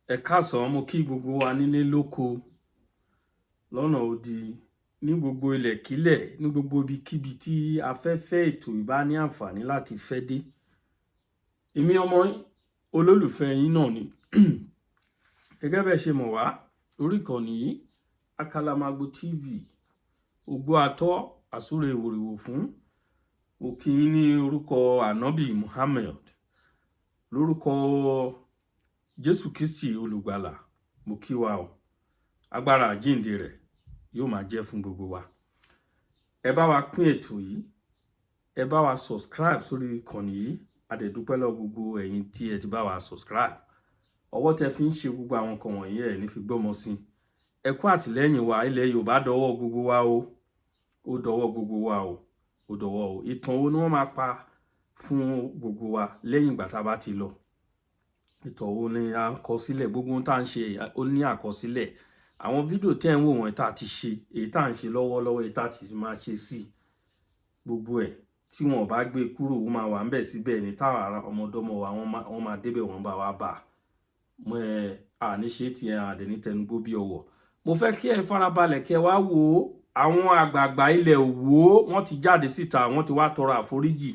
Ẹ káàsán, mo kí gbogbo wa nílé lóko lọ́nà odi, ní gbogbo ilẹ̀kílẹ̀, ní gbogbo ibikíbi tí afẹ́fẹ́ ètò ìbá ní àǹfààní láti fẹ́ dé. Èmi ọmọ olólùfẹ́ yín náà ni. Gẹ́gẹ́ bẹ́ẹ̀ ṣe mọ̀ wá lórí ìkànnì yìí, Àkàlàmàgbò TV, ògbó atọ́ àsúre ìwòrìwò fún. Mo kí yín ní orúkọ Ànábì Muhammad, lórúkọ Jésù Kristi olùgbàlà, mo kí wa o. Agbára àjíǹde rẹ̀ yóò máa jẹ́ fún gbogbo wa. Ẹ bá wa pín ètò yìí, ẹ bá wa subscribe sórí ìkànnì yìí. A dẹ̀ dúpẹ́ lọ́wọ́ gbogbo ẹ̀yin tí ẹ ti bá wa subscribe. Ọwọ́ tẹ fi ń ṣe gbogbo àwọn nǹkan wọ̀nyí, ẹ̀ ní fi gbọ́mọ sí. Ẹ kú àtìlẹ́yìn wa. Ilẹ̀ Yorùbá dọwọ́ gbogbo wa o, ó dọwọ́ gbogbo wa o, ó dọwọ́ o. Ìtàn wo ni wọ́n máa pa fún gbogbo wa lẹ́yìn ìgbà tá a bá ti lọ? Ìtàn wo ni à ń kọ sílẹ̀? Gbogbo ohun tá à ń ṣe, ó ní àkọsílẹ̀. Àwọn fídíò tẹ́ ń wò wọ́n tá a ti ṣe, èyí tá à ń ṣe lọ́wọ́lọ́wọ́, èyí tá a ti máa ṣe sí, gbogbo ẹ̀ tí wọn ò bá gbé kúrò, ó máa wà ń bẹ̀ síbẹ̀ ní táwọn ọmọdọ́mọ wa wọ́n máa débẹ̀, wọ́n bá wa bà mo ẹ àní ṣe tiẹ̀ àdẹ̀ tẹnugbó bí ọwọ́. Mo fẹ́ kí ẹ farabalẹ̀ kí ẹ wá wo àwọn àgbààgbà ilẹ̀ Òwò. Wọ́n ti jáde síta, wọ́n ti wá tọrọ àforíjì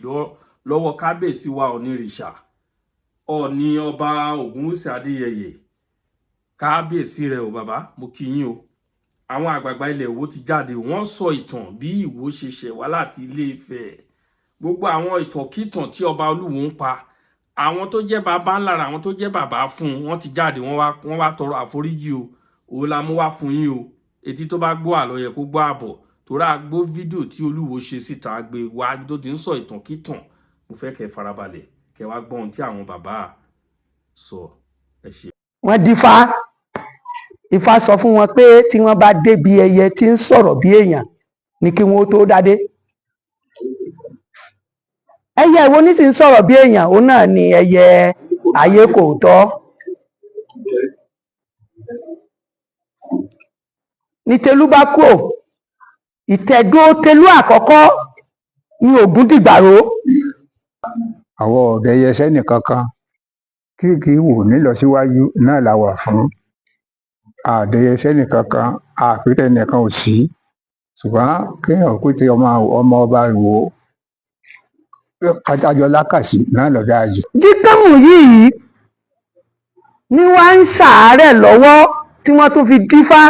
lọ́wọ́ kábíyèsí wa Ọ̀nìrìṣà, Ọ̀ọ̀ni Ọba Ògúnwùsì Adéyẹyè. Kábíyèsí rẹ o bàbá, mo kí yín o. Àwọn àgbààgbà ilẹ̀ Ìwó ti jáde, wọ́n sọ ìtàn bí Ìwó ṣe ṣẹ̀ wá láti Ilé Ifẹ̀, gbogbo àwọn ìtànkítàn tí ọba Olúwo ń pa, àwọn tó jẹ́ bàbá ńlá, àwọn tó jẹ́ bàbá fún un, wọ́n ti jáde, wọ́n wá tọrọ àforíjì o. Òun la mú wá fún yín o. Etí tó bá gbọ́ àlọ́ yẹ kó gbọ́ àbọ̀, torí a gbọ́ fídíò tí Olúwo ṣe síta gbé wá tó ti ń sọ ìtànkítàn. Mo fẹ́ kẹ́ farabalẹ̀ kẹ́ wá gbọ́ ohun tí àwọn bàbá sọ. Ẹ ṣé. Wọ́n dífá, Ifá sọ fún wọn pé tí wọ́n bá débi ẹyẹ tí ń sọ̀rọ̀ bí èèyàn ní kí wọ́n tó dádé. Ẹyẹ ìwo ní sì ń sọ̀rọ̀ bí èèyàn? Òun náà ni ẹyẹ ayé kò tọ́. Ní Tẹ̀lú bá kúò, ìtẹ̀dó Tẹ̀lú àkọ́kọ́ ní Ògúndìgbàró. Àwọn ọ̀dẹ̀yẹ sẹ́nìkankan kí kì í wò nílọsíwájú náà la wà fún àdẹyẹ sẹ́nìkankan, àpètẹ nìkan ò sí, ṣùgbọ́n kéèyàn kó ti ọmọ ọmọ ọba Ìwó kájájọ lákàsí náà lọ dáa jù. Jíkànmù yìí ni wàá ń ṣàárẹ̀ lọ́wọ́ tí wọ́n tún fi dífá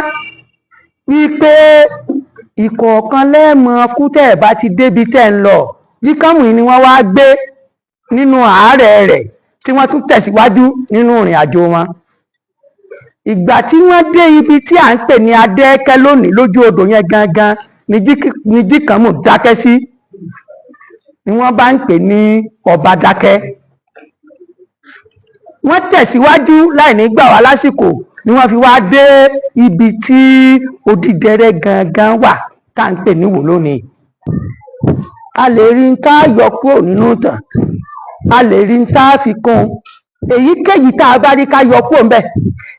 wípé ìkọ̀ọ̀kan lẹ́ẹ̀mọ kú tẹ́ ẹ̀ bá ti débi tẹ́ ń lọ. Jíkànmù yìí ni wọ́n wá gbé nínú àárẹ̀ rẹ̀ tí wọ́n tún tẹ̀síwájú nínú ìrìn àjò wọn. Ìgbà tí wọ́n dé ibi tí à ń pè ní Adẹ́ẹ́kẹ́ lónìí, lójú odò yẹn gangan ni Jíkànmù dákẹ́ sí, ni wọ́n bá ń pè ní Ọba Dákẹ́. Wọ́n tẹ̀síwájú láì ní gbà wá lásìkò ni wọ́n fi wá dé ibi tí Odídẹrẹ́ gangan wà tá à ń pè níwò lónìí. A lè rí n tá a yọ kúrò nínú ìtàn, a lè rí n tá a fi kún un. Èyíkéyìí tá a bá rí ká yọ kúrò ńbẹ̀,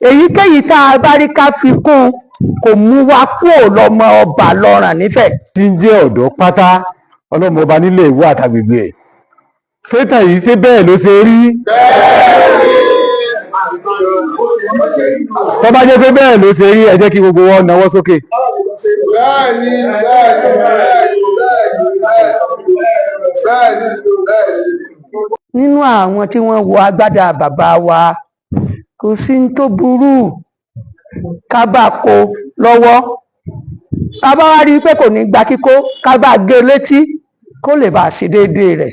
èyíkéyìí tá a bá rí ká fi kún un, kò mú wa kúrò lọ́mọ ọba lọ́ràn nífẹ̀ẹ́. Tí ń jẹ́ ọ̀dọ́ pátá ọlọ́mọ ọba nílẹ̀ Ìwó àtàgbègbè ẹ̀, sétàn yìí ṣé bẹ́ẹ̀ ló ṣe rí? Tó bá jẹ́ pé bẹ́ẹ̀ ló ṣe rí, ẹ jẹ́ kí gbogbo wọn nawọ́ sókè. Bẹ́ẹ̀ni, bẹ́ẹ̀ni, bẹ́ẹ̀ni, bẹ́ẹ̀ni, bẹ́ẹ̀ni. Nínú àwọn tí wọ́n wọ agbádá bàbá wa, kò sí ní tó burú ká bá kó lọ́wọ́. Tá a bá wá rí i pé kò ní gba kíkó, ká bá gé e létí kó lè bá a ṣe déédéé rẹ̀.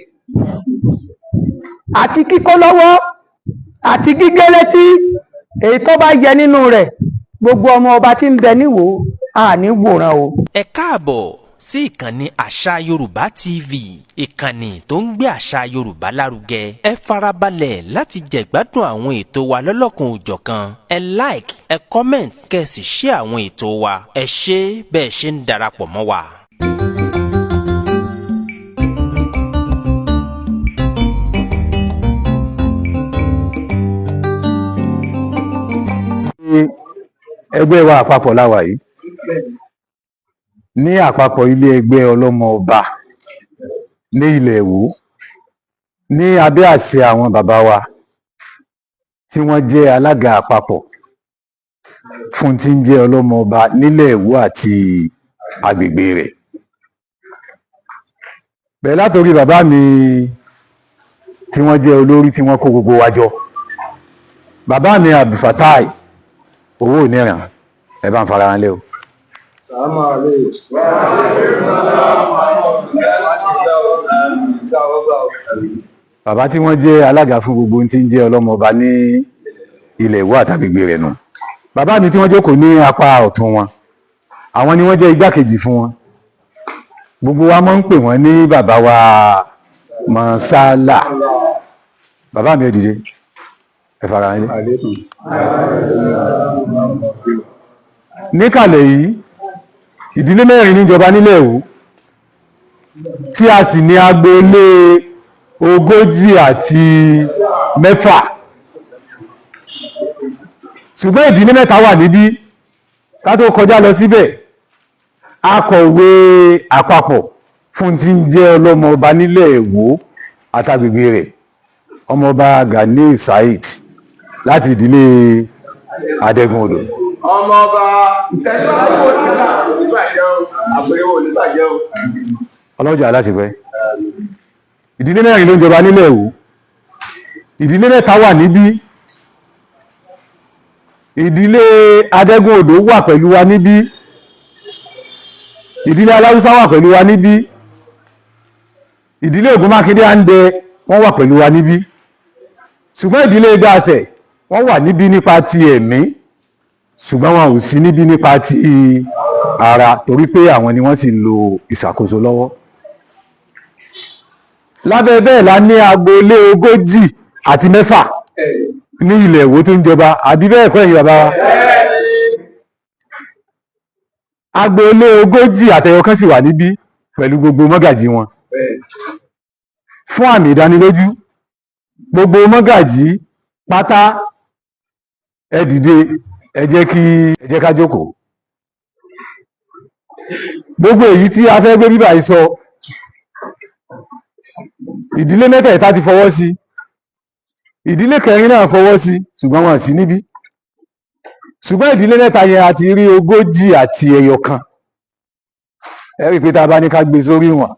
Àti kíkó lọ́wọ́ àti gígé létí, èyí tó bá yẹ nínú rẹ̀, gbogbo ọmọ ọba tí ń bẹ níwò á ní wòran o. Ẹ káàbọ̀ sí ìkànnì Àṣà Yorùbá TV, ìkànnì tó ń gbé àṣà Yorùbá lárugẹ. Ẹ farabalẹ̀ láti jẹ̀gbádùn àwọn ètò wa lọ́lọ́kan òjọ̀kan. Ẹ like, ẹ comment, kẹ́ ẹ sì share àwọn ètò wa. Ẹ ṣé bẹ́ẹ̀ ṣe ń darapọ̀ mọ́ wa. Ẹgbẹ́ wa àpapọ̀ la wà yìí, ní àpapọ̀ ilé ẹgbẹ́ ọlọ́mọ ọba ní ilẹ̀ Ìwó, ní abẹ́ àṣẹ àwọn bàbá wa. Tí wọ́n jẹ́ alága àpapọ̀ fún tí ń jẹ́ ọlọ́mọ ọba nílẹ̀ Ìwó àti agbègbè rẹ̀. Bẹ̀rẹ̀ látòrí bàbá mi tí wọ́n jẹ́ olórí tí wọ́n kó gbogbo wa jọ, bàbá mi Abdulfatai owó oníran, ẹ bá ń fara wọn lé o. Sàmà lè. Bàbá tí wọ́n jẹ́ alága fún gbogbo ohun tí ń jẹ́ ọlọ́mọ ọba ní ilẹ̀ Ìwó àtàgbègbè rẹ̀ nù. Bàbá mi tí wọ́n jókòó ní apá ọ̀tún wọn, àwọn ni wọ́n jẹ́ igbákejì fún wọn. Gbogbo wa máa ń pè wọ́n ní bàbá wa Mọ̀sálà. Bàbá mi, ẹ dìde, ẹ fara yín. Níkàlẹ̀ yìí, ìdílé mẹ́rin níjọba nílẹ̀ Ìwó, tí a sì ní agboolé 36, ṣùgbọ́n ìdílé mẹ́ta wà níbí. Ká tó kọjá lọ síbẹ̀, akọ̀wé àpapọ̀ fún tí ń jẹ́ ọlọ́mọ ọba nílẹ̀ Ìwó àtàgbègbè rẹ̀, ọmọọba Ganiu Saheed láti ìdílé Adẹ́gùn Odò. Ọmọọba tẹsíwájú oníbàjẹ́ o, àpèrè oníbàjẹ́ o. Ọlọ́jà aláṣepẹ́, ìdílé mẹ́rin ló ń jọba nílẹ̀ Ìwó. Ìdílé mẹ́ta wà níbí. Ìdílé Adẹ́gùn Odò wà pẹ̀lú wa níbí, ìdílé Aláwùsá wà pẹ̀lú wa níbí, ìdílé Ògún Mákindé àǹdẹ wọ́n wà pẹ̀lú wa níbí, ṣùgbọ́n ìdílé Gbàṣẹ wọ́n wà níbí nípa ti ẹ̀mí, ṣùgbọ́n wọn ò sí níbí nípa ti ara, torí pé àwọn ni wọ́n sì ń lo ìṣàkóso lọ́wọ́. Lábẹ́ bẹ́ẹ̀ la ní agboolé 36 ní ilẹ̀ Ìwó tó ń jọba, àbí bẹ́ẹ̀ kọ́, ẹ̀yin bàbá wa? Agboolé 41 sì wà níbí pẹ̀lú gbogbo mọ́gàjí wọn. Fún àmì ìdánilójú, gbogbo mọ́gàjí pátá, ẹ dìde, ẹ jẹ́ kí ẹ jẹ́ ká jókòó. Gbogbo èyí tí a fẹ́ gbé bíbà yìí sọ, ìdílé mẹ́tẹ̀ẹ̀ta ti fọwọ́ sí, ìdílé kẹrin náà fọwọ́ sí, ṣùgbọ́n wọn sí níbí. Ṣùgbọ́n ìdílé mẹ́ta yẹn, a ti rí 41. Ẹ rí i pé tá a bá ní ká gbé sórí wọn,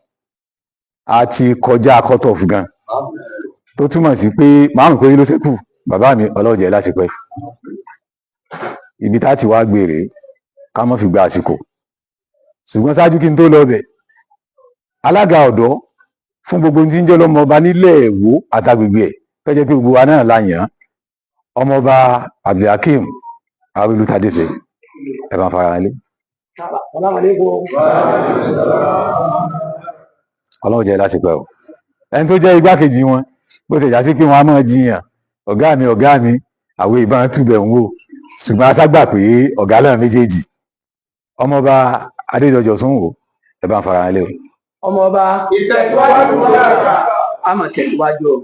a ti kọjá cut off gan, tó túmọ̀ sí pé márùn péré ló ṣẹ́kù. Bàbá mi, ọlọ́jẹ̀ láti pẹ́ ibi tá a ti wá gbé rèé, ká má fi gba àsìkò. Ṣùgbọ́n ṣáájú kí n tó lọ bẹ̀, alága ọ̀dọ́ fún gbogbo ohun tí ń jẹ́ ọlọ́mọ ọba nílẹ̀ Ìwó àtàgbègbè ẹ̀, tó jẹ́ pé gbogbo wa náà la yàn án, ọmọọba Abdulhakeem Arúlú Tadéṣe, ẹ bá ń fara lé. Ọlọ́run jẹ́ láti pẹ́ o. Ẹni tó jẹ́ igbákejì wọn, bó ti já sí pé wọ́n á máa jiyàn, ọ̀gá mi, ọ̀gá mi, àwọn ìbọn túbẹ̀ ń wò, ṣùgbọ́n a ságbà pé ọ̀gá náà méjèèjì, ọmọọba Adédọjọ Sùnwó, ẹ bá ń fara lé o. Ọmọọba, Ìtẹ̀síwájú lára. A máa tẹ̀síwájú o.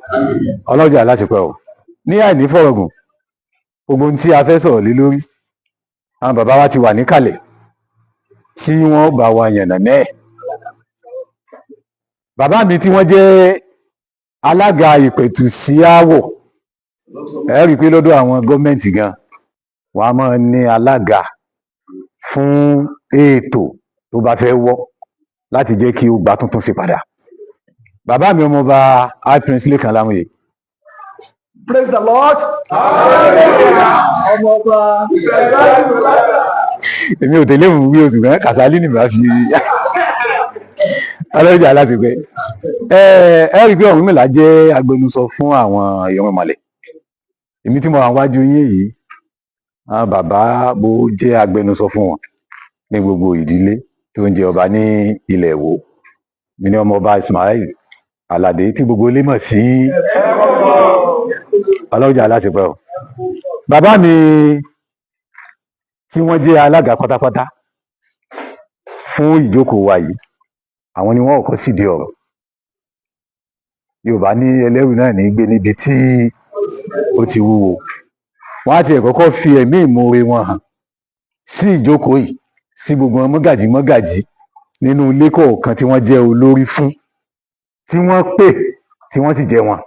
Ọlọ́jà láti pẹ́ o. Ní àìní fọ̀rọ̀gùn, gbogbo ohun tí a fẹ́ sọ̀rọ̀ lé lórí, àwọn bàbá wa ti wà níkàlẹ̀ tí wọ́n bá wa yànnà náà. Bàbá mi tí wọ́n jẹ́ alága ìpẹ̀tùsíáwọ̀, ẹ rí i pé lọ́dọ̀ àwọn gọ́ọ̀mẹ̀ntì gan, wọ́n á máa ní alága fún ètò tó bá fẹ́ wọ́ láti jẹ́ kí ó gba tuntun sí padà. Bàbá mi, ọmọọba High Prince Lékan Lámúyè. Praise the Lord. Ọmọọba. Ìtẹ̀síwájú lára. Èmi ò tẹ̀lé òun wí oṣù kan Kàsálí nìbá fi ọlọ́jà lásìkò. Ẹ ẹ rí i pé Ọ̀rúnmìlà jẹ́ agbẹnusọ fún àwọn irúnmọlẹ̀. Èmi tí mo wà wájú yín yìí, àwọn bàbá mo jẹ́ agbẹnusọ fún wọn ní gbogbo ìdílé tó ń jẹ ọba ní ilẹ̀ Ìwó. Mi ní ọmọọba Ismail Aládé tí gbogbo ilé mọ̀ sí ọlọ́jà lásìkò o. Bàbá mi tí wọ́n jẹ́ alága pátápátá fún ìjókòó wa yìí, àwọn ni wọ́n kọ́kọ́ sídìí ọ̀rọ̀. Yorùbá ní ẹlẹ́rù náà ní gbé níbi tí ó ti wúwo. Wọ́n á tiẹ̀ kọ́kọ́ fi ẹ̀mí ìmoore wọn hàn sí ìjókòó yìí, sí gbogbo wọn mọ́gàjí mọ́gàjí nínú ilé kọ̀ọ̀kan tí wọ́n jẹ́ olórí fún, tí wọ́n pè, tí wọ́n sì jẹ́ wọn.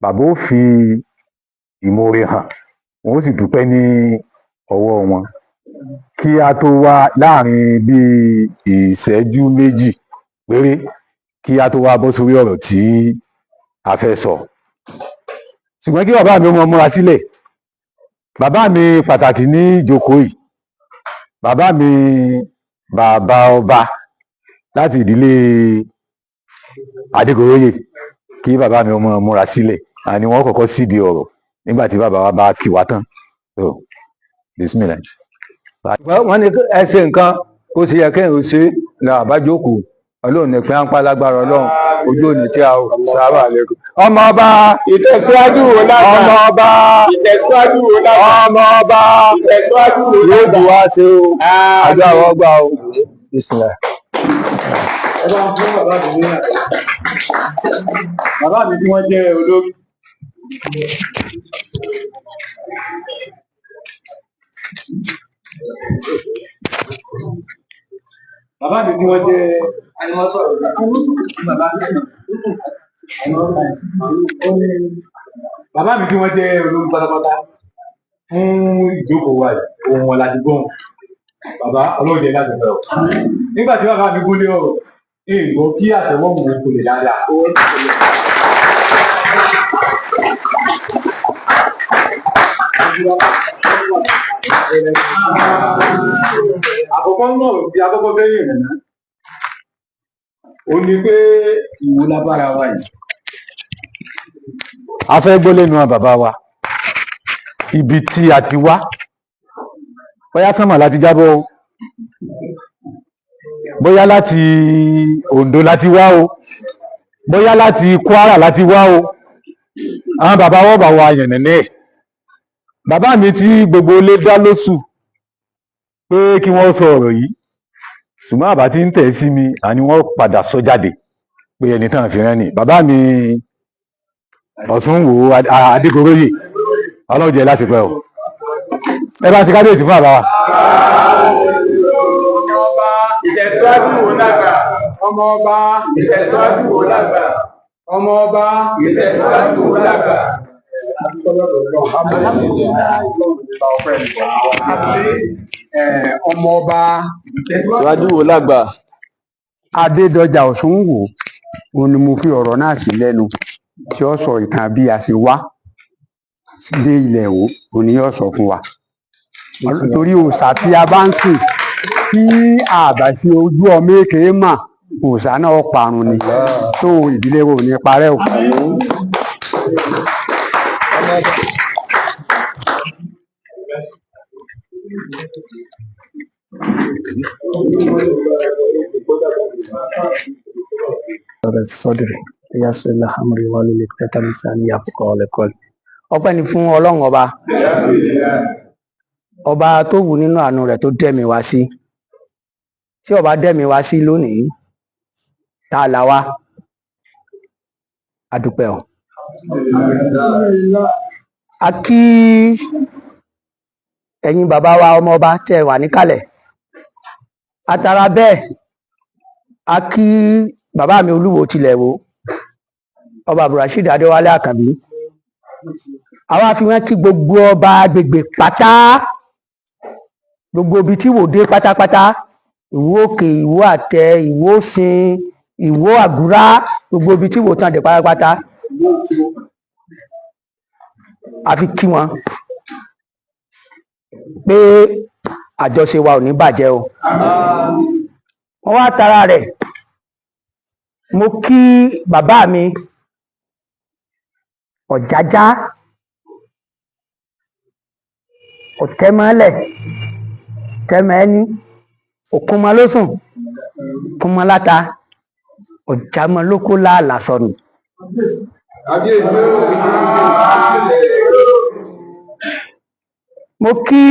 Bàbá ó fi ìmoore hàn, wọn ó sì dúpẹ́ ní ọwọ́ wọn kí a tó wá láàrin bíi ìṣẹ́jú 2 péré kí a tó wá bọ́ sórí ọ̀rọ̀ tí a fẹ́ sọ. Ṣùgbọ́n kí bàbá mi ó mọ múra sílẹ̀, bàbá mi pàtàkì ní ìjókòó yìí, bàbá mi, bàbá ọba láti ìdílé Adégoróyè, kí bàbá mi ó mọ múra sílẹ̀, àní wọ́n kọ́kọ́ sídìí ọ̀rọ̀ nígbà tí bàbá wa bá kí wa tán. So bismillah. Wọ́n ní ẹ ṣe nǹkan bó ṣe yẹ kéèyàn ó ṣe é là àbájókòó. Ọlọ́run ní pé à ń pa lágbára Ọlọ́run, ojú òní tí a ò sábà lẹ́kọ̀ọ́. Ọmọ ọba, Ìtẹ̀síwájú wo lágbà? Ọmọ ọba, Ìtẹ̀síwájú wo lágbà? Ọmọ ọba, Ìtẹ̀síwájú wo yóò lágbà? jù wá ṣe o, àjọ àwọn ọgbà o. Bismillah. Ẹ bá ń fún bàbá mi ní àná. Bàbá mi tí wọ́n jẹ́ olórí. Bàbá mi tí wọ́n jẹ́ bàbá mi tí wọ́n jẹ́ olórí pátápátá fún ìjókòó wa yìí, ohun wọn láti gbọ́n. Bàbá ọlọ́run jẹ́ láti fẹ́ ọ. Nígbà tí bàbá mi gúnlé ọ̀rọ̀, èègbọ́ kí àtẹ̀wọ́ mú kò lè dáadáa. Àkọ́kọ́ náà tí a kọ́kọ́ fẹ́ yìn nà ó ní pé ìwò lábára wa yìí. A fẹ́ gbọ́ lẹ́nu àwọn bàbá wa ibi tí a ti wá, bóyá sánmà láti jábọ́ o, bóyá láti Oǹdó láti wá o, bóyá láti Kwara láti wá o. Àwọn bàbá wọn bá wa yànnàná ẹ̀. Bàbá mi tí gbogbo ilé dá lóṣù pé kí wọ́n sọ ọ̀rọ̀ yìí, ṣùgbọ́n àbá tí ń tẹ̀ sí mi, àní wọ́n padà sọ jáde pé ẹni tán fi rán ni bàbá mi Ọ̀ṣunwó Adégoróyè. Ọlọ́run jẹ́ lásìkò ẹ̀ o. Ẹ bá ti kábíyèsí fún bàbá wa. Ìtẹ̀síwájú wo lágbà? Ọmọ ọba, Ìtẹ̀síwájú wo lágbà? Ọmọ ọba, Ìtẹ̀síwájú wo lágbà? Ọmọ ọba, Ìtẹ̀síwájú wo lágbà? Adédọjà Ọ̀ṣunwó, òun ni mo fi ọ̀rọ̀ náà sí lẹ́nu tí ó sọ ìtàn bí a ṣe wá dé ilẹ̀ Ìwó, òun ni yóò sọ fún wa. Torí òòṣà tí a bá ń sìn tí a bá fi ojú ọmọ èké mà, òòṣà náà parun ni, tó ìdílé wo ò ní parẹ́ o. Sọdìrì yasirila hamri wàlúùlẹ tẹtàlísà ní àkókò ọlẹkọlẹ. Ọpẹ́ ni fún Ọlọ́run ọba, ọba tó wù nínú àánú rẹ̀ tó dẹ̀mí wá sí. Tí ọba dẹ̀mí wá sí lónìí, tá a là wá, a dúpẹ́ o. A kí ẹ̀yin bàbá wa ọmọ ọba tẹ́ ẹ wà níkàlẹ̀. Atara bẹ́ẹ̀, a kí bàbá mi Olúwo tilẹ̀ Ìwó, ọba Abdulrasheed Adéwálé Àkànbí. Àwa fi wọ́n kí gbogbo ọba agbègbè pátá, gbogbo ibi tí wò dé pátápátá, Ìwó Òkè, Ìwó Àtẹ, Ìwó Òsìn, Ìwó Àgúrá, gbogbo ibi tí wò tán dé pátápátá, a fi kí wọn pé àjọṣe wa ò ní bàjẹ́ o. Wọ́n wá tara rẹ̀, mo kí bàbá mi Ọ̀jájá Ọ̀tẹ́mọ́lẹ̀ Tẹ́mẹ́ẹ́ní, Òkúnmọ́lósùn, Kúnmọ́láta, Ọ̀jámọ́lókó láàlà sọnù. Mo kí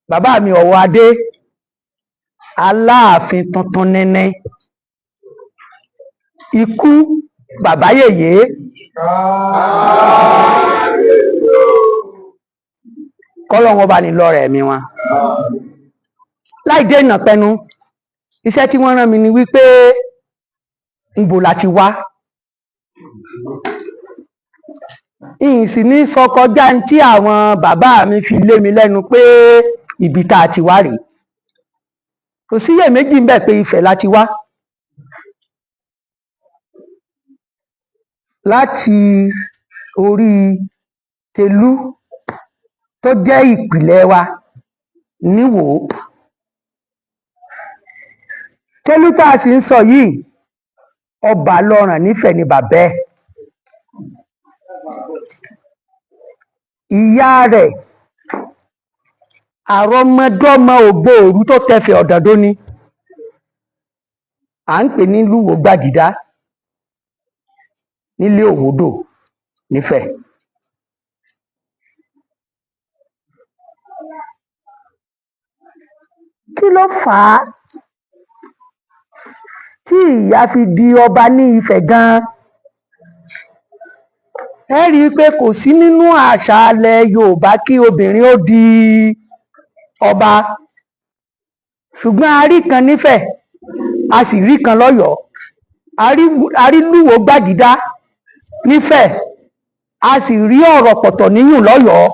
bàbá mi Ọ̀wọ́ Adé, Aláàfin tuntun nẹ́nẹ́, ikú bàbá yèyé. Kọ́lọ́run ọba ní lọ́rẹ̀ ẹ̀mí wọn. Láì dé ìnà pẹnu, iṣẹ́ tí wọ́n rán mi ni wípé ńbo la ti wá. Ìyìn sì ní sọ kọjá ní tí àwọn bàbá mi fi lé mi lẹ́nu pé ibi tá a ti wá rèé. Kò síyèméjì ńbẹ̀ pé Ifẹ̀ la ti wá. Láti orí Tẹlú tó jẹ́ ìpìlẹ̀ wa níwòó. Tẹlú tá a sì ń sọ yìí, Ọbalọ́ràn nífẹ̀ẹ́ ni bàbá ẹ̀. Ìyá rẹ̀ àrọmọdọ́mọ Ògbóòrú tó tẹfẹ̀ Ọ̀dàndó ni. À ń pè ní Lúwo Gbàgídá nílé Òwòdò nífẹ̀ẹ́. Kí ló fà á tí ìyá fi di ọba ní Ifẹ̀ gan-an? Ẹ rí i pé kò sí nínú àṣà ilẹ̀ Yorùbá kí obìnrin ó di ọba. Ṣùgbọ́n a rí kan nífẹ̀ẹ́, a sì rí kan lọ́yọ̀ọ́. A rí Lúwo Gbàgídá nífẹ̀ẹ́, a sì rí Ọ̀rọ̀pọ̀tọ̀ níyùn lọ́yọ̀ọ́.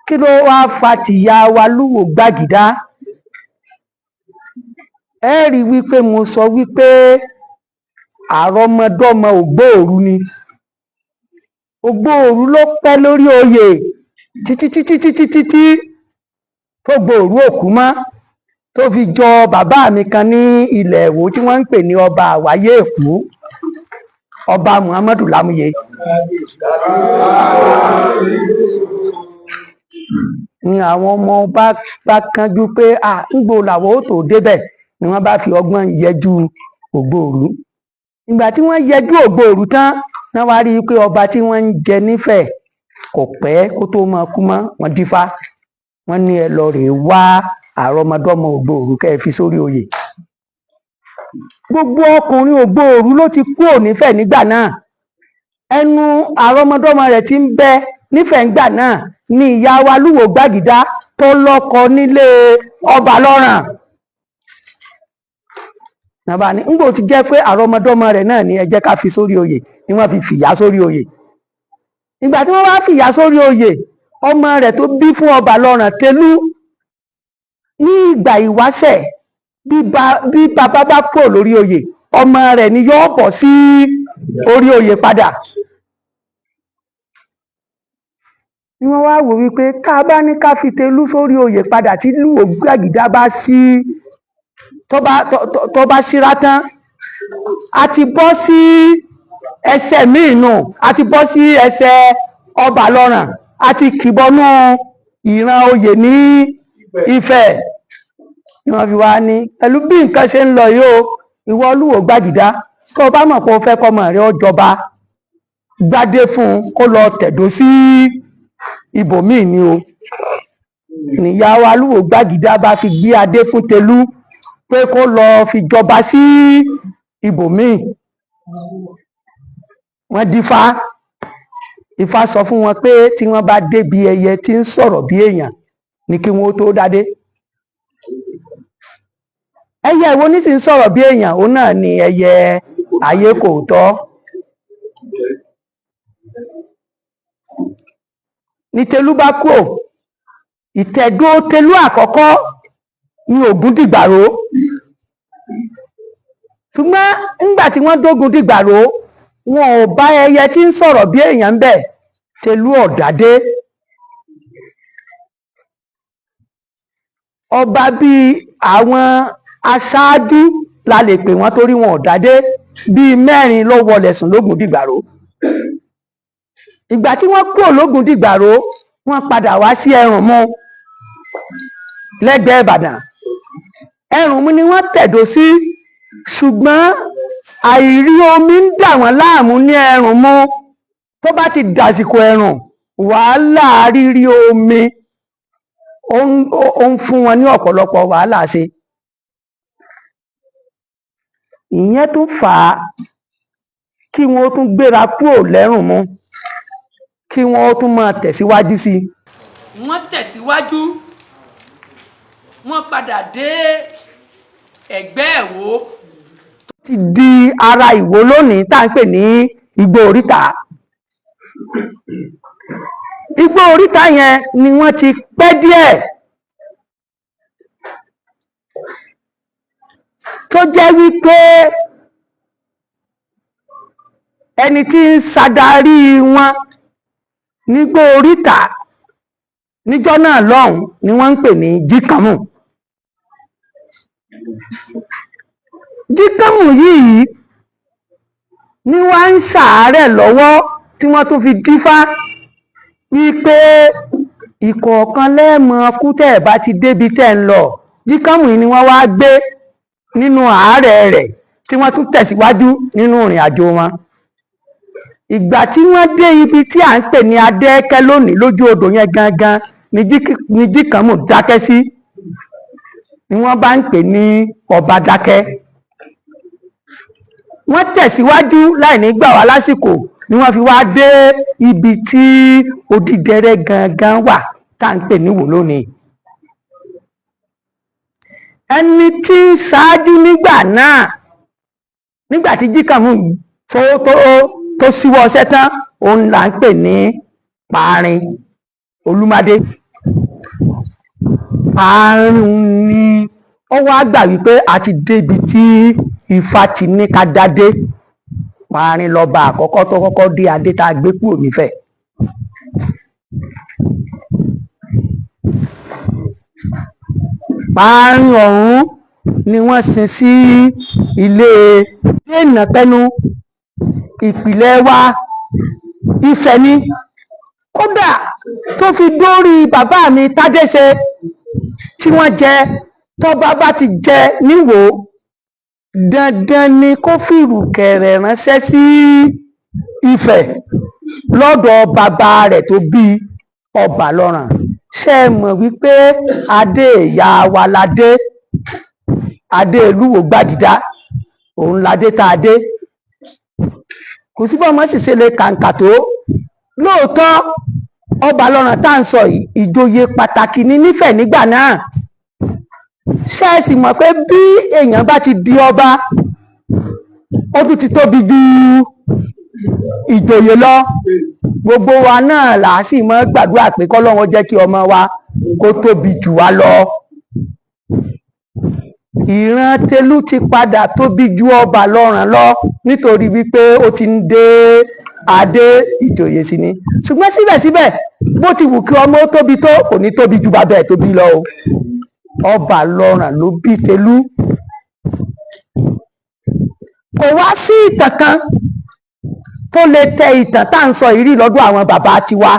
Kí ló wá fa tìyá wa Lúwo Gbàgídá? Ẹ rí i wípé mo sọ wípé àrọmọdọ́mọ Ògbóòrú ni. Ògbóòrú ló pẹ́ lórí oyè títí títí títí títí tó gbòòrú òkú mọ́, tó fi jọ bàbá mi kan ní ilẹ̀ Ìwó tí wọ́n ń pè ní ọba àwáyé Èkó, ọba Muhammadu Lámúyẹ. Ni àwọn ọmọ ọba bá kánjú pé à ńgbò làwọn ó tó débẹ̀, ni wọ́n bá fi ọgbọ́n yẹjú Ògbóòrú. Ìgbà tí wọ́n yẹjú Ògbóòrú tán, wọ́n wá rí i pé ọba tí wọ́n ń jẹ nífẹ̀ẹ́ kò pẹ́ kó tó máa kú mọ́. Wọ́n dífá, wọ́n ní ẹ lọ rèé wá àrọmọdọ́mọ Ògbóòrú kẹ́ ẹ fi sórí oyè. Gbogbo ọkùnrin Ògbóòrú ló ti kúrò nífẹ̀ẹ́ nígbà náà. Ẹnu àrọmọdọ́mọ rẹ̀ tí ń bẹ nífẹ̀ẹ́ ńgbà náà ni ìyá wa Lúwo Gbàgídá tó lọ́kọ nílé Ọbalọ́ràn. Nàbà ní ńgbò ti jẹ́ pé àrọmọdọ́mọ rẹ̀ náà ni ẹ jẹ́ ká fi sórí oyè, ni wọ́n fi fìyà sórí oyè. Ìgbà tí wọ́n wá fìyà sórí oyè, ọmọ rẹ̀ tó bí fún Ọbalọ́ràn Tẹlú ní ìgbà ìwáṣẹ̀, bí bàbá bá kúrò lórí oyè, ọmọ rẹ̀ ni yóò bọ̀ sí orí oyè padà. Ni wọ́n wá wò wípé tá a bá ní ká fi Tẹlú sórí oyè padà, tí Lúwo Gbàgídá bá sí tó bá síra tán, a ti bọ́ sí ẹsẹ̀ míì nù, a ti bọ́ sí ẹsẹ̀ Ọbalọ́ràn, a ti kìbọnú ìran oyè ní Ifẹ̀. Ni wọ́n fi wá ní pẹ̀lú bí nǹkan ṣe ń lọ yìí o, ìwọ Lúwo Gbàgídá, tó o bá mọ̀ pé o fẹ́ kọ́mọ rẹ ó jọba, gbádé fún un kó lọ tẹ̀dó sí ibòmíì ni o. Níyà wa Lúwo Gbàgídá bá fi gbé adé fún Tẹlú pé kó lọ fi jọba sí ibòmíì. Wọ́n dífá, Ifá sọ fún wọn pé tí wọ́n bá débi ẹyẹ tí ń sọ̀rọ̀ bí èèyàn ni kí wọ́n tó dádé. Ẹyẹ ìwo ní sì ń sọ̀rọ̀ bí èèyàn, òun náà ni ẹyẹ ayé kò tọ́. Ní Tẹlú bá kúrò, ìtẹ̀dó Tẹlú àkọ́kọ́ ní Ògúndìgbàró. Ṣùgbọ́n nígbà tí wọ́n dógun dìgbàró, wọn ò bá ẹyẹ tí ń sọ̀rọ̀ bí èèyàn ń bẹ̀. Tẹlú ọ̀dádé. Ọba bíi àwọn aṣáájú la lè pè wọ́n torí wọn ò dádé, bíi mẹ́rin ló wọlé sùn lógun dìgbàró. Ìgbà tí wọ́n kúrò lógun dìgbàró, wọ́n padà wá sí Ẹrùnmú lẹ́gbẹ̀ẹ́ Ìbàdàn. Ẹrùnmú ni wọ́n tẹ̀dó sí, ṣùgbọ́n àìrí omi ń dà wọ́n láàmú ní Ẹrùnmú. Tó bá ti dàsìkò ẹ̀rùn, wàhálà rírí omi ó ń fún wọn ní ọ̀pọ̀lọpọ̀ wàhálà ṣe. Ìyẹn tún fà á kí wọ́n tún gbéra kúrò lẹ́rùnmú, kí wọ́n tún máa tẹ̀síwájú sí i. Wọ́n tẹ̀síwájú, wọ́n padà dé Ẹ̀gbẹ́ Ìwó. Ti di ara Ìwó lónìí tá à ń pè ní Igbó Oríta. Igbó Oríta yẹn ni wọ́n ti pẹ́ díẹ̀, tó jẹ́ wípé ẹni tí ń ṣàdarí wọn nígbó Oríta níjọ́ náà lọ́hùn ni wọ́n ń pè ní Jíkànmù. Jíkànmù yìí ní wá ń ṣàárẹ̀ lọ́wọ́ tí wọ́n tún fi dífá wípé ìkọ̀ọ̀kan lẹ́ẹ̀mọ kú tẹ́ ẹ̀ bá ti débi tẹ́ ń lọ. Jíkànmù yìí ni wọ́n wá gbé nínú àárẹ̀ rẹ̀ tí wọ́n tún tẹ̀síwájú nínú ìrìn àjò wọn. Ìgbà tí wọ́n dé ibi tí à ń pè ní Adẹ́kẹ́ lónìí, lójú odò yẹn gangan ni Jíkànmù dákẹ́ sí, ni wọ́n bá ń pè ní Ọba Dákẹ́. Wọ́n tẹ̀síwájú láì ní gbà wá lásìkò ni wọ́n fi wá dé ibi tí Odídẹrẹ́ gangan wà tá à ń pè ní Ìwó lónìí. Ẹni tí ń ṣáájú nígbà náà, nígbà tí Jíkànmù tó tó tó síwọ́ ọṣẹ́ tán, òun là ń pè ní Paarin Olúmádé. Paarin ni ó wá gbà wípé a ti débi tí Ifá ti ní ká dádé. Paarin lọba àkọ́kọ́ tó kọ́kọ́ dé adé tá a gbé kúrò nífẹ̀ẹ́. Paarin ọ̀hún ni wọ́n sin sí ilé dènà pẹ́nu. Ìpìlẹ̀ wa Ifẹ̀ ni, kódà tó fi dórí bàbá mi Tádéṣe tí wọ́n jẹ. Tọ́ba bá ti jẹ níwò, dandan ni kó fìrùkẹ̀rẹ̀ ránṣẹ́ sí Ifẹ̀ lọ́dọ̀ bàbá rẹ̀ tó bí Ọbalọ́ràn. Ṣé ẹ mọ̀ wípé adé ìyá wa ládé, adé Olúwo Gbàgídá, òun ládé tá a dé. Kò sí bọ́mọ sì ṣe lè kàǹkà tó. Lóòótọ́, Ọbalọ́ràn tá à ń sọ yìí, ìjòyè pàtàkì ní nífẹ̀ẹ́ nígbà náà. Ṣé ẹ sì mọ̀ pé bí èèyàn bá ti di ọba, ó tún ti tóbi ju ìjòyè lọ? Gbogbo wa náà là á sì mọ́ gbàdúrà pé kọ́lọ́run jẹ́ kí ọmọ wa kó tóbi jù wá lọ. Ìran Tẹlú ti padà tóbi ju Ọbalọ́ràn lọ, nítorí wípé ó ti ń dé adé ìjòyè sí ni. Ṣùgbọ́n síbẹ̀síbẹ̀, bó ti wù kí ọmọ ó tóbi tó, kò ní tóbi ju bàbá ẹ̀ tóbi lọ o. Ọbalọ́ràn ló bí Tẹlú. Kò wá sí ìtàn kan tó lè tẹ ìtàn tá à ń sọ yìí rí lọ́dọ̀ àwọn bàbá tiwa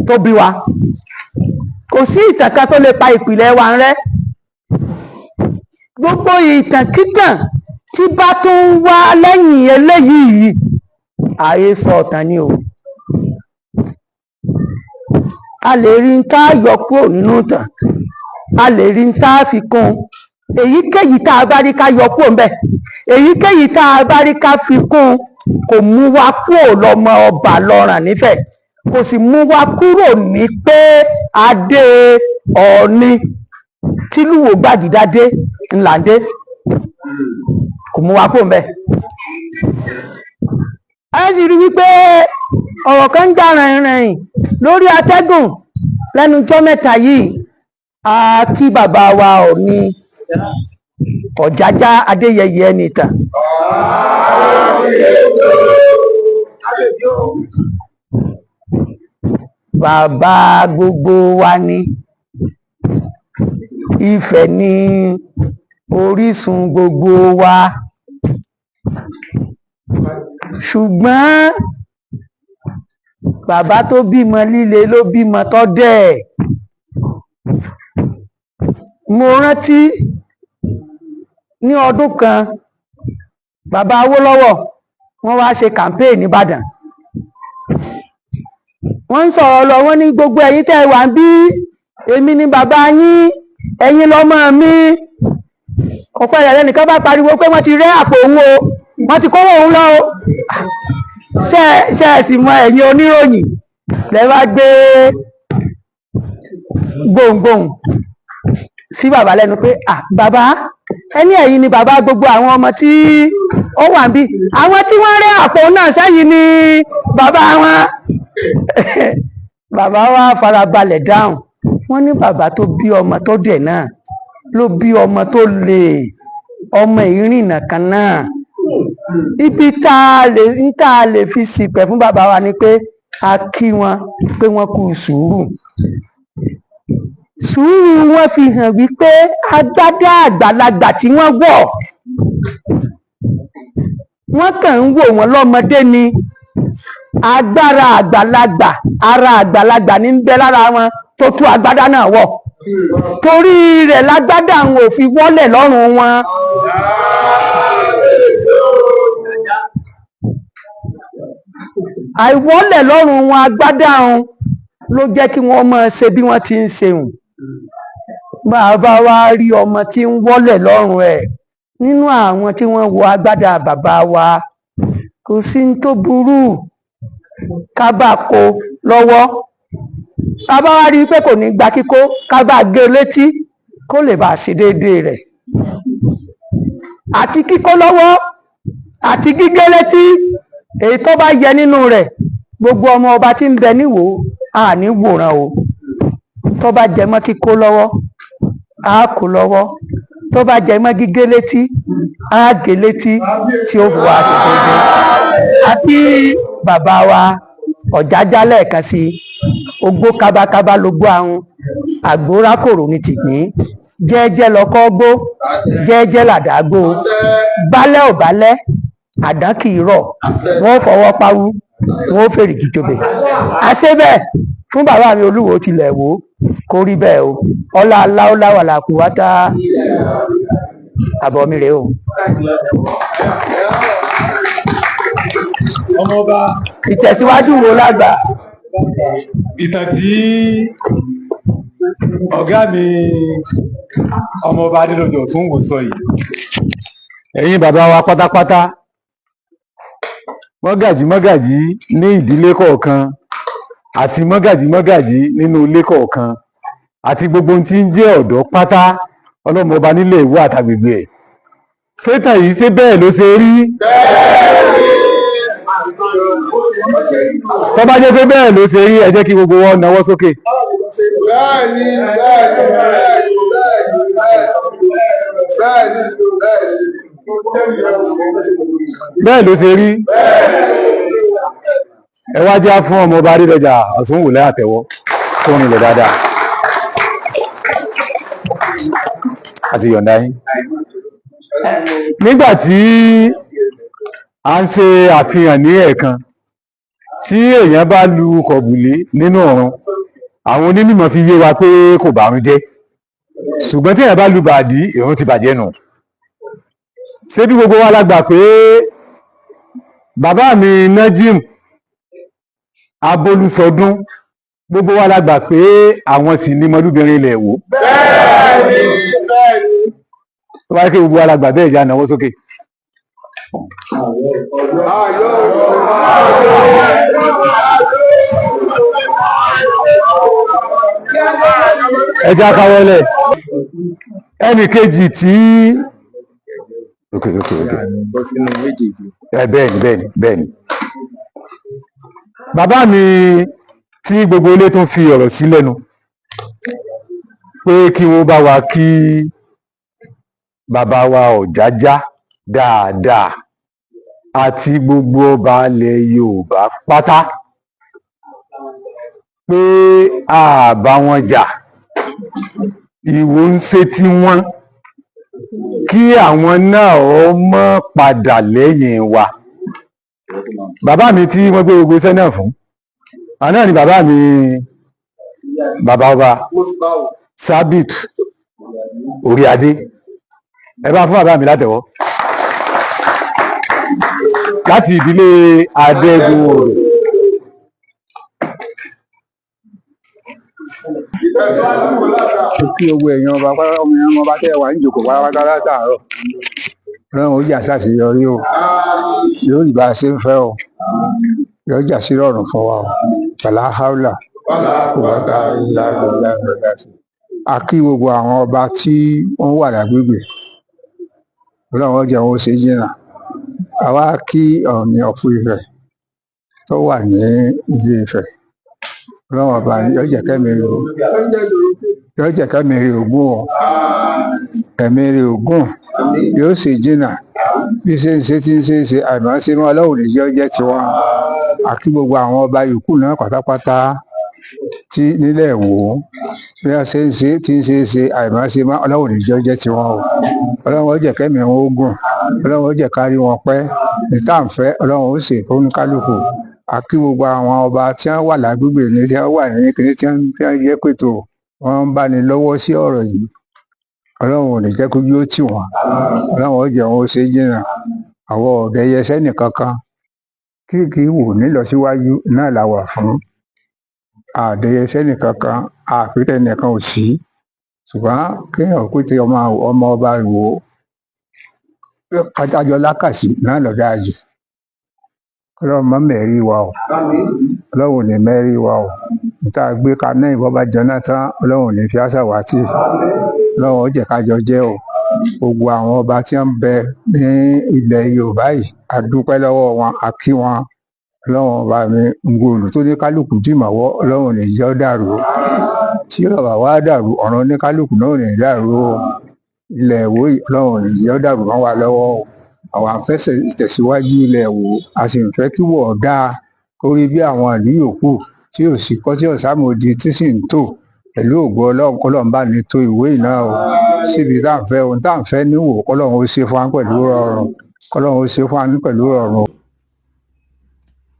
tó bí wa. Kò sí ìtàn kan tó lè pa ìpìlẹ̀ wa rẹ́. Gbogbo ìtànkítàn tí bá tún ń wá lẹ́yìn eléyìí, àhesọ ọ̀tàn ni o. A lè rí n tá a yọ kúrò nínú ìtàn, a lè rí n tá a fi kún un. Èyíkéyìí tá a bá rí ká yọ kúrò ńbẹ̀, èyíkéyìí tá a bá rí ká fi kún un, kò mú wa kúrò lọ́mọ Ọbalọ́ràn nífẹ̀ẹ́, kò sì mú wa kúrò ní pé adé Ọọ̀ni tìlúwo Gbàgídá dé ńlá ń dé. Kò mú wa kúrò ńbẹ̀. Ẹ sì rí wípé ọ̀rọ̀ kan ń jà rìnrìn lórí atẹ́gùn lẹ́nu ijọ́ mẹ́ta yìí. A kí bàbá wa Ọọ̀ni Ọ̀jájá Adéyẹyè Ẹnìtàn. Bàbá gbogbo wa ni. Ifẹ̀ ni orísun gbogbo wa. Ṣùgbọ́n bàbá tó bímọ líle ló bímọ tó dẹ̀. Mo rántí ní ọdún kan, bàbá Awólọ́wọ̀ wọ́n wá ṣe campaign nìbàdàn. Wọ́n ń sọ̀rọ̀ lọ, wọ́n ní gbogbo ẹ̀yin tẹ́ ẹ wà ń bí, èmi ni bàbá yín, ẹ̀yin lọ́mọ mi. Ọ̀pẹ́ rẹ̀ lẹ́nìkan bá pariwo pé wọ́n ti rẹ́ àpò òun o, wọ́n ti kówó òun lọ o. Ṣé ẹ sì mọ ẹ̀yin oníròyìn lẹ bá gbé gbohùngbohùn sí bàbá lẹ́nu pé à bàbá Ẹni ẹ̀yin ni bàbá gbogbo àwọn ọmọ tí ó wà níbí, àwọn tí wọ́n rẹ́ àpò náà sẹ́yìn ni bàbá wọn. Bàbá wa farabalẹ̀ dáhùn, wọ́n ní bàbá tó bí ọmọ tó dẹ̀ náà ló bí ọmọ tó lè ọmọ ìrìnà kan náà. Ibi tá a lè ń tá a lè fi ṣìpẹ̀ fún bàbá wa ni pé a kí wọn pé wọ́n kú sùúrù. Sùúrù wọn fi hàn wípé agbádá àgbàlagbà tí wọ́n wọ̀, wọ́n kàn ń wò wọ́n lọ́mọdé ni. Agbára àgbàlagbà, ara àgbàlagbà ní ń bẹ lára wọn tó tú agbádá náà wọ̀. Torí rẹ̀ lágbádá àwọn ò fi wọ́lẹ̀ lọ́rùn wọn. Àìwọ́lẹ̀ lọ́rùn wọn agbádá wọn ló jẹ́ kí wọ́n máa ṣe bí wọ́n ti ń ṣeun. Bàbá wa rí ọmọ tí ń wọ́lẹ̀ lọ́rùn ẹ̀ nínú àwọn tí wọ́n wọ agbádá bàbá wa, kò sí ní tó burú ká bá kó lọ́wọ́. Bàbá wa rí i pé kò ní gba kíkó, ká bá gé létí kó lè bá ṣe déédéé rẹ̀. Àti kíkó lọ́wọ́ àti gígé létí, èyí tó bá yẹ nínú rẹ̀, gbogbo ọmọ ọba tí ń bẹ níwò á ní wòran o. Tó bá jẹ mọ́ kíkó lọ́wọ́, á kó lọ́wọ́. Tó bá jẹ mọ́ gígé létí, á gé létí tí ó fi wá ṣe déédéé. Àti bàbá wa Ọ̀jájá lẹ́ẹ̀kan sí i, ogbó kábákábá ló gbó ahun, àgbórákòrò ní tìgbín, jẹ́ẹ́jẹ́ lọkọ́ gbó, jẹ́ẹ́jẹ́ làdá gbó, bálẹ̀ ò bálẹ̀, àdán kì í rọ̀, wọ́n fọwọ́ pawú, wọ́n fèrègì jòbè. Àṣẹ bẹ́ẹ̀ fún bàbá mi Olúwo tilẹ̀ wò kó rí bẹ́ẹ̀ o. Ọlá aláwọ̀ làkú wá tá àbọ̀ mi rèé o. Ọmọọba, Ìtẹ̀síwájú wo lágbà? Ìtàn tí ọ̀gá mi ọmọọba Adédọ̀jọ̀ Ọ̀ṣunwó sọ yìí. Ẹ̀yin bàbá wa pátápátá, mọ́gàjí mọ́gàjí ní ìdílé kọ̀ọ̀kan àti mọ́gàjí mọ́gàjí nínú ilé kọ̀ọ̀kan àti gbogbo ohun tí ń jẹ́ ọ̀dọ́ pátá, ọlọ́mọba nílẹ̀ Ìwó àtàgbègbè ẹ̀. Sétàn yìí ṣé bẹ́ẹ̀ ló ṣe rí? Tó bá jẹ́ pé bẹ́ẹ̀ ló ṣe rí, ẹ jẹ́ kí gbogbo wọn nawọ́ sókè. Bẹ́ẹ̀ni, bẹ́ẹ̀ni, bẹ́ẹ̀ni, bẹ́ẹ̀ni, bẹ́ẹ̀ni, Bẹ́ẹ̀ ló ṣe rí. Ẹ wá já fún ọmọọba Adédọjà Ọ̀ṣunwó àtẹ́wọ́ kó rinlẹ̀ dáadáa. Àti yọ̀ǹda yín. Nígbà tí a ń ṣe àfihàn ní ẹ̀ẹ̀kan, tí èèyàn bá lu kọ̀bùlé nínú ọ̀run, àwọn onímọ̀ fi yé wa pé kò bàrún jẹ́. Ṣùgbọ́n tí èèyàn bá lu bàdí, ìrun ti bàjẹ́ nù. Ṣé bí gbogbo wa la gbà pé bàbá mi Najim Abolúsọdún, gbogbo wa la gbà pé àwọn sì ní mọlúbìnrin ilẹ̀ Ìwó. Bẹ́ẹ̀ni, bẹ́ẹ̀ni. Tó bá yẹ kí gbogbo wa la gbà bẹ́ẹ̀, já náwó sókè. Ayọ̀. Ẹ já káwọ́lẹ̀. Ẹnì kejì tí ok ok ok ẹ bẹ́ẹ̀ni bẹ́ẹ̀ni bẹ́ẹ̀ni. Bàbá mi tí gbogbo ilé tún fi ọ̀rọ̀ sí lẹ́nu pé kí wọ́n bá wa kí bàbá wa Ọ̀jájá dáadáa àti gbogbo ọba ilẹ̀ Yorùbá pátá, pé a bá wọn jà, Ìwó ń ṣe tí wọ́n, kí àwọn náà ó mọ́ padà lẹ́yìn wa. Bàbá mi tí wọ́n gbé gbogbo iṣẹ́ náà fún, àwọn náà ni bàbá mi, bàbá ọba Sabit Oríadé. Ẹ bá fún bàbá mi látẹ̀wọ́ láti ìdílé Adégúnodò. Kí gbogbo èèyàn ọba pátá, ọmọ èèyàn ọba tẹ́ ẹ wà níjókòó pátápátá látàárọ̀, Ọlọ́run ó jà ṣàṣeyọrí o, yóò rí bá a ṣe ń fẹ́ o, yóò jà sí rọrùn fún wa o. Pẹ̀lá haúlà kò bá ká ilá ilá ilá sí. A kí gbogbo àwọn ọba tí wọ́n wà lágbègbè. Ọlọ́run ó jẹ́ wọn ó ṣe jìnnà. Àwa kí Ọọ̀ni of Ifẹ̀ tó wà ní Ilé Ifẹ̀. Ọlọ́run ọba yóò jẹ́ kẹ́mi rẹ̀ ó yóò jẹ́ kẹ́mi rẹ̀ ogún o, ẹ̀mí rẹ̀ ogún yóò sì jìnnà. Bí ṣe ń ṣe tí ń ṣe é ṣe àìmọ́ ṣe mọ́, Ọlọ́run ní jẹ́ ó jẹ́ tiwọn. Àkí gbogbo àwọn ọba yòókù náà pátápátá tí nílẹ̀ Ìwó, bí wọ́n ṣe ń ṣe tí ń ṣe é ṣe àìmọ́ ṣe mọ́, Ọlọ́run ní jẹ́ ó jẹ́ tiwọn o. Ọlọ́run ó jẹ́ kẹ́mi wọn ó gùn, Ọlọ́run ó jẹ́ ká rí wọn pẹ́. Ní tá à ń fẹ́, Ọlọ́run ó ṣe fún kálukú. Àkí gbogbo àwọn ọba tí wọ́n wà lágbègbè ní, tí wọ́n wà ní kíní, tí wọ́n jẹ́ pètò wọ́n ń bá ní lọ́wọ́ sí ọ̀rọ̀ yìí. Ọlọ́run ò ní jẹ́ kójú ó tì wọ́n, Ọlọ́run ó jẹ́ wọn ó ṣe jìnnà. Àwọn ọ̀dẹ́yẹ sẹ́nì kankan kí kì í wò nílọsíwájú náà la wà fún. Àdẹyẹ sẹ́nì kankan, àpètẹ nìkan ò sí, ṣùgbọ́n kéèyàn pé ti ọmọ ọmọ ọba Ìwó kájájọ lákàsí náà lọ dáa jù. Ọlọ́run má mẹ́rí wa o, Ọlọ́run ò ní mẹ́rí wa o. Níta gbé kaná ìbọn bá jẹun náà tán, Ọlọ́run ò ní fi àṣà wá tì. Ọlọ́run ó jẹ́ kájọ jẹ́ o. Gbogbo àwọn ọba tí wọ́n ń bẹ ní ilẹ̀ Yorùbá yìí, a dúpẹ́ lọ́wọ́ wọn, a kí wọn. Ọlọ́run ọba mi ngòlù tó ní kálukú dìmọ̀wọ́, Ọlọ́run ò ní jẹ́ ó dàrú. Tí ọba wa dàrú, ọ̀run oníkálukú náà ò ní dàrú o. Ilẹ̀ Ìwó yìí, Ọlọ́run ò ní jẹ́ ó dàrú mọ́ wa lọ́wọ́ o. Àwa ń fẹ́ ìtẹ̀síwájú ilẹ̀ Ìwó, a sì ń fẹ́ kí wọ́n dáa kó rí bí àwọn ìlú yòókù tí ò sí kọ́, tí ò sámòdì, tí sì ń tò pẹ̀lú ògo Ọlọ́run. Kọ́lọ́run bá ní tó ìwé yìí náà o síbi tá à ń fẹ́, ohun tá à ń fẹ́ níwò, kọ́lọ́run ó ṣe fún wa pẹ̀lú rọrùn, kọ́lọ́run ó ṣe fún wa pẹ̀lú rọrùn.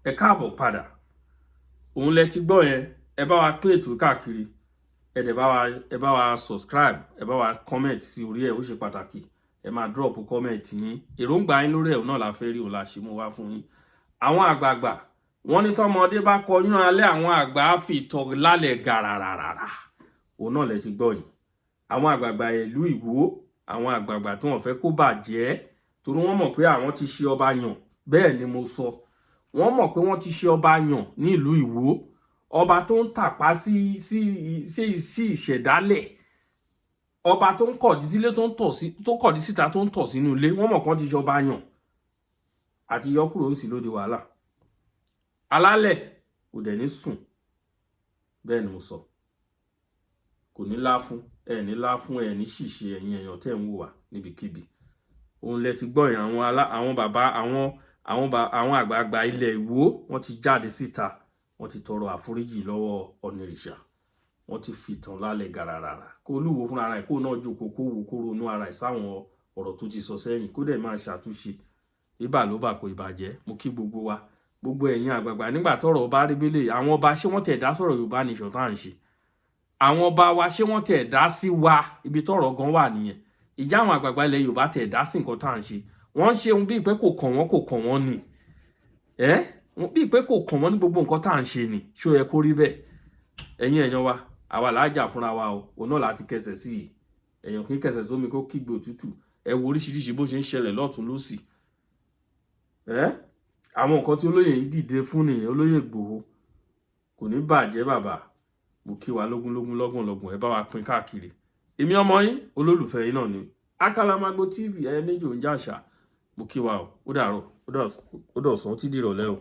Ẹ káàbọ̀ padà. Òun lẹ ti gbọ́ yẹn. Ẹ bá wa pín ètò káàkiri, ẹ dẹ̀ bá wa, ẹ bá wa subscribe, ẹ bá wa comment sí orí ẹ̀. Ó ṣe pàtàkì. Ẹ máa drop comment yín, èròǹgbà yín lórí ẹ̀ náà la fẹ́ rí. Òun la ṣe mú wá fún yín. Àwọn àgbààgbà wọ́n ní tọmọdé bá kọyún alẹ́, àwọn àgbà á fi ìtọ̀ lálẹ́ gàràràrà. Òun náà lẹ ti gbọ́ yìí. Àwọn àgbààgbà ìlú Ìwó, àwọn àgbààgbà tí wọ́n fẹ́ kó bàjẹ́, torí wọ́n mọ̀ pé àwọn ti ṣe ọba yàn. Bẹ́ẹ̀ ni mo sọ, wọ́n mọ̀ pé wọ́n ti ṣe ọba yàn ní ìlú Ìwó, ọba tó ń tàpá sí ìṣẹ̀dálẹ̀, ọba tó ń kọ̀dí sílé, tó ń tọ̀ sí, tó kọ̀dí síta, tó ń tọ̀ sínú ilé. Wọ́n mọ̀ kán ti ṣe ọba yàn àti yọ kúrò ń sì lóde wàhálà. Alálẹ̀ kò dẹ̀ ní sùn. Bẹ́ẹ̀ ni mo sọ, kò ní lá fún ẹ, ní lá fún ẹ, ní ṣìṣe. Ẹ̀yin èèyàn tẹ́ ń wò wá níbikíbi, òun lẹ ti gbọ́ yẹn. Àwọn alá, àwọn bàbá, àwọn àgbààgbà ilẹ̀ Ìwó, wọ́n ti jáde síta, wọ́n ti tọrọ àforíjì lọ́wọ́ Ọ̀nìrìṣà, wọ́n ti fìtàn lálẹ́ gàràràrà. Kó Olúwo fúnra rẹ̀, kó náà jókòó, kó wò, kó ronú ara ẹ̀ sáwọn ọ̀rọ̀ tó ti sọ sẹ́yìn, kó dẹ̀ máa ṣàtúnṣe. Ibà ló bà kó ìbàjẹ́. Mo kí gbogbo wa, gbogbo ẹ̀yin àgbààgbà. Nígbà tọ́rọ̀ bá rí bílẹ̀, àwọn ọba, ṣé wọ́n tẹ̀ dá sọ̀rọ̀ Yorùbá nation tá à ń ṣe? Àwọn ọba wa, ṣé wọ́n tẹ̀ dá sí wa? Ibi tọ́rọ̀ gan wà nìyẹn. Ìjà àwọn àgbààgbà ilẹ̀ Yorùbá tẹ̀ dá sí nǹkan tá à ń ṣe? Wọ́n ń ṣe ohun bíi pé kò kàn wọ́n, kò kàn wọ́n ni ẹ́, bíi pé kò kàn wọ́n ní gbogbo nǹkan tá à ń ṣe ni. Ṣó yẹ kó rí bẹ́ẹ̀? Ẹ̀yin èèyàn wa, àwa là á jà fúnra wa o. Òun náà láti kẹsẹ̀ sí i. Èèyàn kì í kẹsẹ̀ sómi kó kígbe òtútù. Ẹ wo oríṣiríṣi bó ṣe ń ṣẹlẹ̀ lọ́tún lọ́sì. Ẹ́ àwọn nǹkan tí olóyè ń dìde fún nìyẹn. Olóyè Ìgbòho, kò ní bàjẹ́. Bàbá, mo kí wa lógúnlógún, lọ́gbọ̀n lọ́gbọ̀n. Ẹ bá wa pín káàkiri. Èmi ọmọ yín, olólùfẹ́ yín náà ni, Àkàlàmàgbò TV, ẹyẹ méjì ò ń jàṣà. Mo kí wa o. Ó dàárọ̀, ó dọ̀sán, ó ti dìrọ̀lẹ́ o.